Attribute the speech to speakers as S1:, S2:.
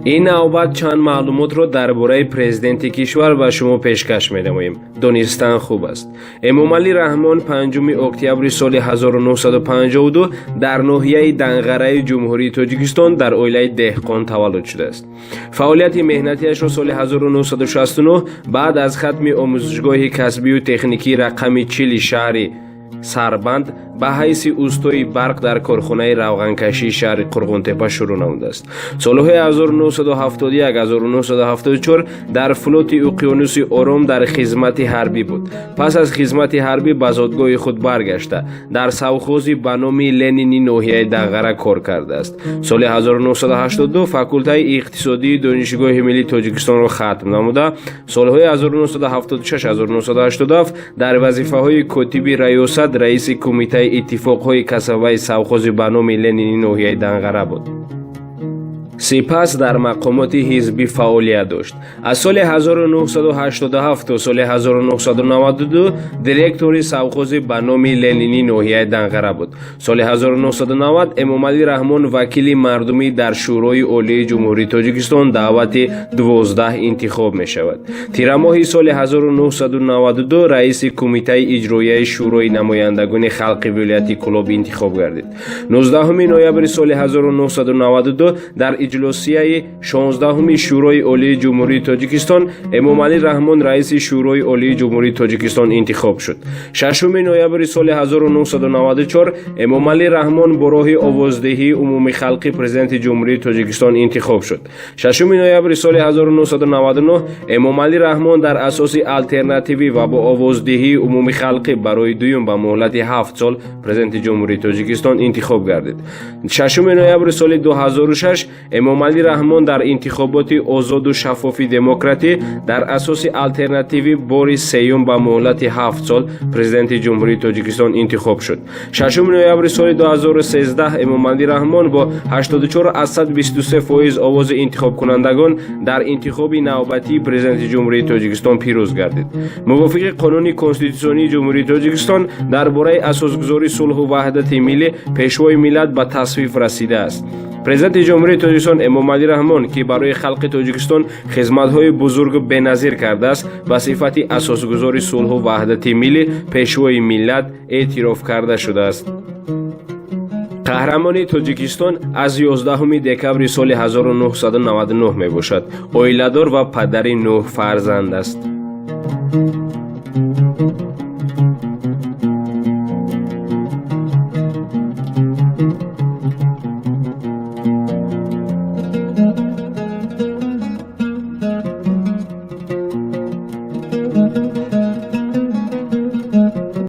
S1: Ин навбат чанд маълумотро дар бораи президенти кишвар ба шумо пешкаш менамоем. Донистан хуб аст. Эмомалӣ Раҳмон 5 октябри соли 1952 дар ноҳияи Данғараи Ҷумҳурии Тоҷикистон дар оилаи деҳқон таваллуд шудааст. Фаъолияти меҳнатиашро соли 1969 баъд аз хатми омӯзишгоҳи касбию техникии рақами 40 шаҳри Сарбанд ба ҳайси устои барқ дар корхонаи равғанкашии шаҳри Қурғонтеппа шурӯъ намудааст. Солҳои 1971-1974 дар флоти Уқёнуси Ором дар хизмати ҳарбӣ буд. Пас аз хизмати ҳарбӣ ба зодгоҳи худ баргашта, дар совхози ба номи Ленини ноҳияи Данғара кор кардааст. Соли 1982 факултаи иқтисодии Донишгоҳи миллии Тоҷикистонро хатм намуда, солҳои 1976-1987 дар вазифаҳои котиби раёсат, раиси кумитаи иттифоқҳои касабаи совхози ба номи Ленини ноҳияи Данғара буд. Сипас дар мақомоти ҳизбӣ фаъолият дошт. Аз соли 1987 то соли 1992 директори совхози ба номи Ленини ноҳияи Данғара буд. Соли 1990 Эмомалӣ Раҳмон вакили мардумӣ дар Шӯрои Олии Ҷумҳурии Тоҷикистон даъвати 12 интихоб мешавад. Тирамоҳи соли 1992 раиси Кумитаи иҷроияи Шӯрои намояндагони халқи вилояти Кӯлоб интихоб гардид. 19 ноябри соли 1992 дар иҷлосияи 16-уми Шӯрои Олии Ҷумҳурии Тоҷикистон Эмомалӣ Раҳмон раиси Шӯрои Олии Ҷумҳурии Тоҷикистон интихоб шуд. 6 ноябри соли 1994 Эмомалӣ Раҳмон бо роҳи овоздиҳии умумихалқӣ президенти Ҷумҳурии Тоҷикистон интихоб шуд. 6 ноябри соли 1999 Эмомалӣ Раҳмон дар асоси алтернативӣ ва бо овоздиҳии умумихалқӣ барои дуюм ба муҳлати 7 сол президенти Ҷумҳурии Тоҷикистон интихоб гардид. 6 ноябри соли 2006 Эмомалӣ Раҳмон дар интихоботи озоду шаффофи демократӣ дар асоси алтернативӣ бори сеюм ба муҳлати 7 сол президенти Ҷумҳурии Тоҷикистон интихоб шуд. 6 ноябри соли 2013 Эмомалӣ Раҳмон бо 84,23% овози интихобкунандагон дар интихоби навбатии президенти Ҷумҳурии Тоҷикистон пирӯз гардид. Мувофиқи Қонуни конститутсионии Ҷумҳурии Тоҷикистон дар бораи асосгузории сулҳу ваҳдати миллӣ, Пешвои миллат ба тасвиб расидааст. Президенти Ҷумҳурии Тоҷикистон Эмомалӣ Раҳмон, ки барои халқи Тоҷикистон хизматҳои бузургу беназир кардааст, ба сифати асосгузори сулҳу ваҳдати миллӣ, Пешвои миллат эътироф карда шудааст. Қаҳрамони Тоҷикистон аз 11 декабри соли 1999 мебошад. Оиладор ва падари нӯҳ фарзанд аст.